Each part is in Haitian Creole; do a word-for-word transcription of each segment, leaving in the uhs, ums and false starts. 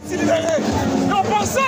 Ti libere. Yo panse,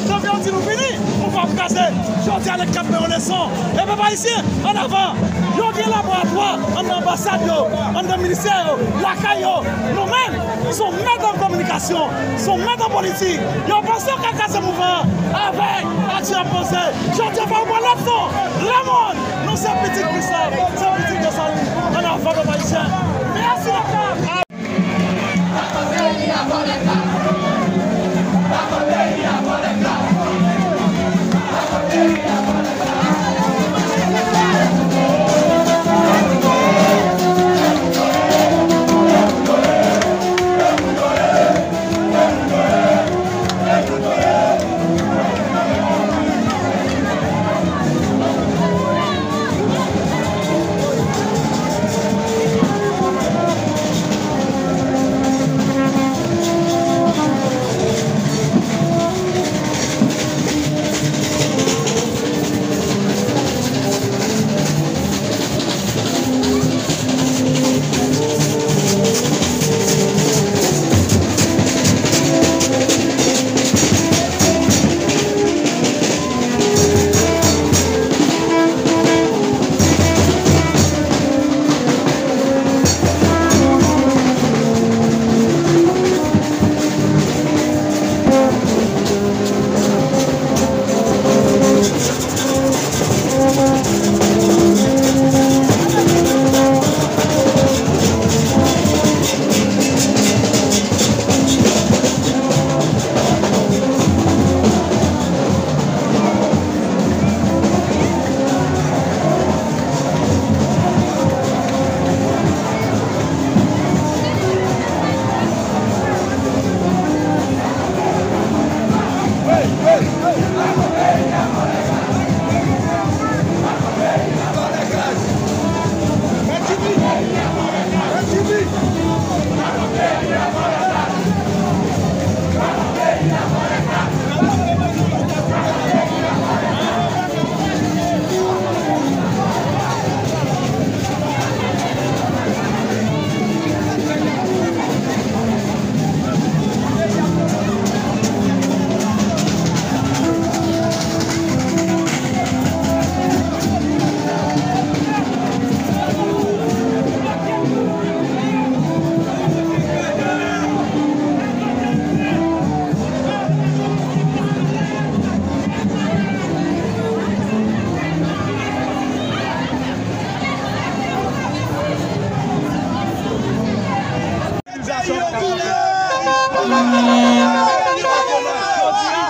depi yo di nou fini, nou p ap kraze. Jodi a, nèg k ap bay yon leson. E pèp ayisyen, ann avan. Yo gen laboratwa anndan anbasad yo, anndan ministè yo, lakay yo. Nou menm, se yon mèt an kominikasyon, se yon mèt an politik. Yo panse yo ka kraze mouvman an avèk aksyon poze. Jodi a, fò yo pran leson. Lemonn, nou se pitit Kristòf, se pitit Desalin. Ann avan, pèp ayisyen. Mèsi, pèp.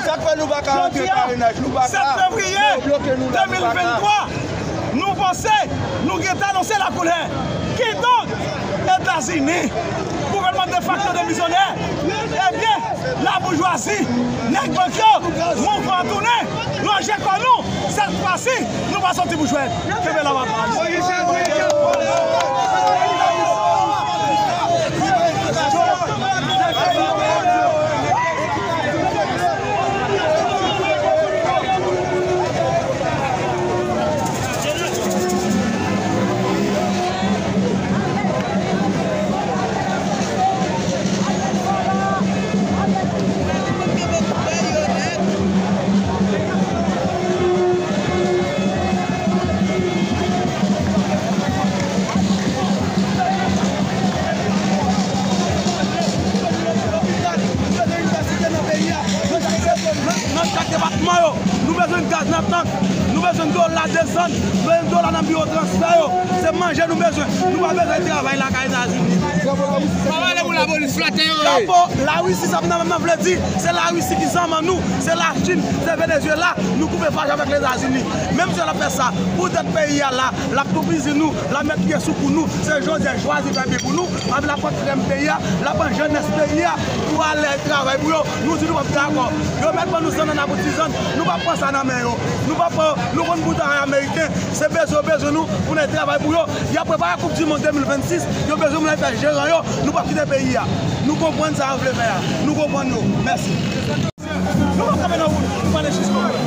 Sa k fè nou pa ka rantre parenaj, nou pa ka. Sèt fevriye de mil venntwa, nou panse nou gentan anonse lakoulè. Kidonk, Etazini, gouvènman defakto demisyonè, ebyen, laboujwazi, nèg bank yo, mouvman an tounen, ranje kò nou, sèt fwa si, nou pa sòti pou jwèt. Kenbe la, papa. Nan tank, nou bezwen dola desann, nou bezwen dola nan biwo transfè yo. Se manje nou bezwen. Nou pa bezwen travay lakay Etazini. Pa pale pou lapolis, flatè yo ye. Drapo Larisi, sa nan menm nan vle di, se Larisi ki zanmi nou, se Lachin, se Venezuela, nou koupe fach avèk Etazini. Menm si l ap fè sa, pou dèt peyi a la, l ap toupizi nou, l ap met pye sou kou nou, se Jozèf chwazi fè byen pou nou, anpi l ap pran krèm peyi a, l ap pran jenès peyi a pou al travay pou yo. Nou di nou p ap dakò. Yo mèt ban nou zannann ak bout ti zann, nou p ap pran sa nan men yo. Nou p ap pran, nou konn bouda ameriken, se bezwen yo bezwen nou pou n al travay pou yo. Y ap prepare koup di mond de mil vennsis, yo bezwen moun al fè jeran yo, nou p ap kite peyi a. Nou konprann sa yo vle fè a, nou konprann yo. Mèsi. Nou p ap kanpe nan wout, nou pale jis konsa.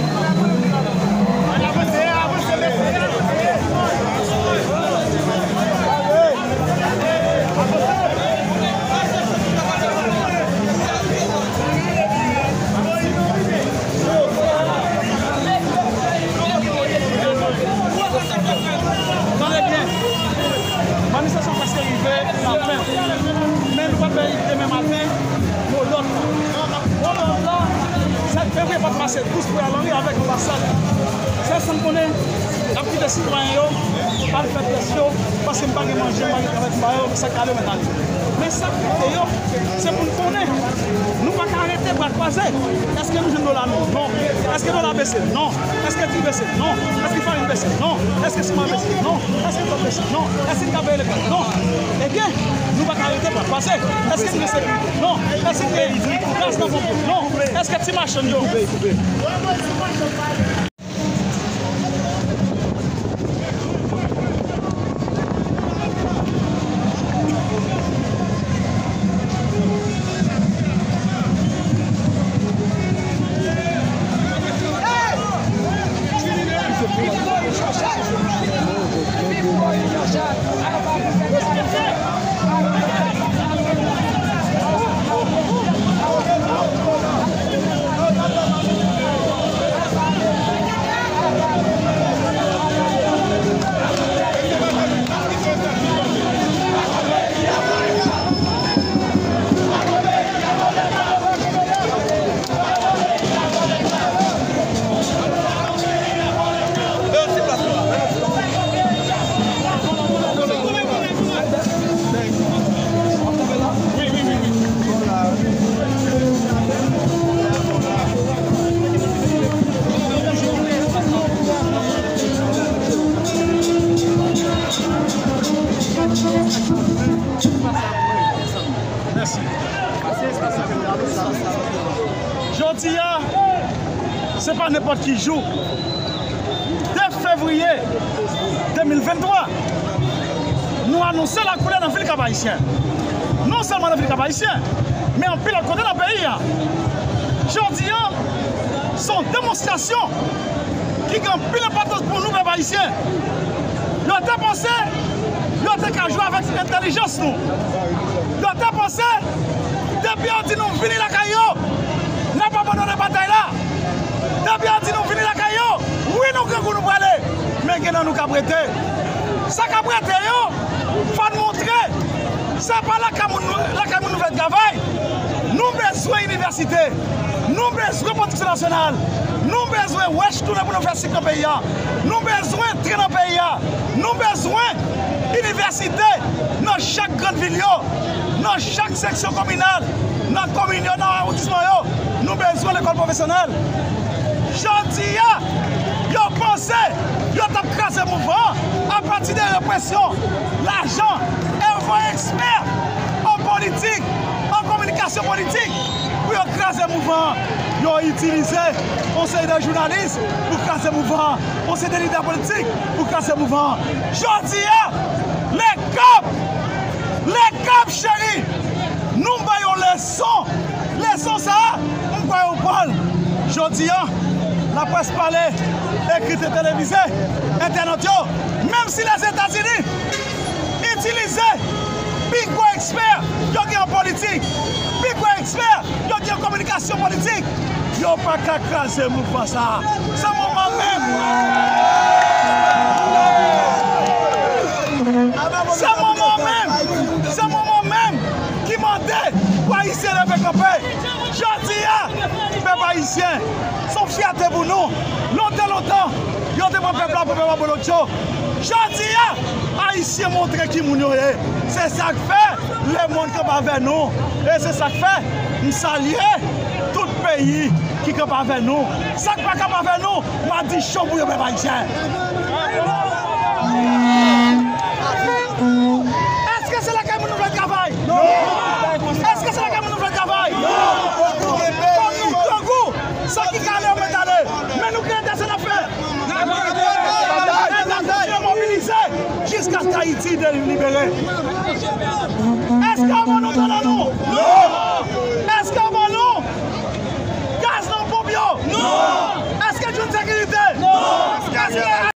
Ann avanse, avanse, mesye, avanse. Tande byen, manifestasyon prèske rive nan fen, men nou pral fè demen maten modòt la. Modòt la, sèt fevriye pral pase douz pou al anri avèk anbasad. Sèl sa m konnen, n ap kite sitwayen yo al fè tès yo, paske m pa gen manje, m pa gen travay pou m ba yo, sa k ale yo mèt ale. Men sa k rete yo, se pou n konnen, nou pa ka rete bra kwaze. Èske nou jwenn dola nou? Non. Èske dola bese? Non. Èske di bese? Non. Èske farin bese? Non. Èske siman bese? Non. Èske dòt bese? Non. Èske n ka peye lekòl? Non. Ebyen, nou pa ka rete bra kwaze. Èske n gen sekirite? Non. Èske n gen gaz nan ponp yo? Non. Èske ti machann yo? Mèsi. Jodi a, se pa nenpòt ki jou. De fevriye de mil venntwa, nou anonse lakoulè nan vil Kap Ayisyen. Non sèlman nan vil Kap Ayisyen, men anpil lòt kote nan peyi a. Jodi a, se yon demonstrasyon ki gen anpil enpòtans pou nou, pèp ayisyen. Yo te panse yo te ka jwe avèk entèlijans nou. Yo te panse, depi yo di nou vini lakay yo, n ap abandone batay la. Depi yo di nou vini lakay yo, wi, nou grangou, nou prale. Men gen nan nou k ap rete. Sa k ap rete yo, fò n montre se pa lakay moun, lakay moun nou fè travay. Nou bezwen inivèsite. Nou bezwen pwodiksyon nasyonal. Nou bezwen wèch tounen pou nou fè sik nan peyi a. Nou bezwen tren nan peyi a. Nou bezwen inivèsite nan chak grann vil yo, nan chak seksyon kominal, nan komin yo, nan awondisman yo. Nou bezwen lekòl pwofesyonèl. Jodi a, yo panse yo t ap kraze mouvman an apati de represyon, lajan, e yo voye ekspè an politik, an kominikasyon politik pou yo kraze mouvman an. Yo itilize yon seri de jounalis pou kraze mouvman an, yon seri de lidè politik pou kraze mouvman an. Jodi a, Lekòp! Lekòp, cheri! Nou bay yon leson. Leson sa a, m kwè yo pran l. Jodi a, laprès pale, ekri, televize, entènot yo, menm si Lèzetazini itilize pi gwo ekspè yo gen an politik, pi gwo ekspè yo gen an kominikasyon politik, yo pa ka kraze mouvman sa a. Se moman menm. Se moman menm. Se moman menm ki mande Pou Ayisyen leve kanpe. Jodi a, pèp ayisyen, se yon fyète pou nou. Lontan, lontan, yo te pran pèp la pou pèp abolotcho. Jodi a, Ayisyen montre ki moun yo ye. Se sa k fè lemonn kanpe avè nou. E se sa k fè m salye tout peyi ki kanpe avè nou. Sa k pa kanpe avè nou, madichon pou yo, pèp ayisyen. Èske se lakay moun nou vle travay? Non. Èske se lakay moun nou vle travay? Non. Fòk nou grangou. Sa ki ka ale, yo mèt ale. Men nou gen entèsyon n ap fè. Entèsyon mobilize jiskaske Ayiti delibere. Èske nou tande nou? Non.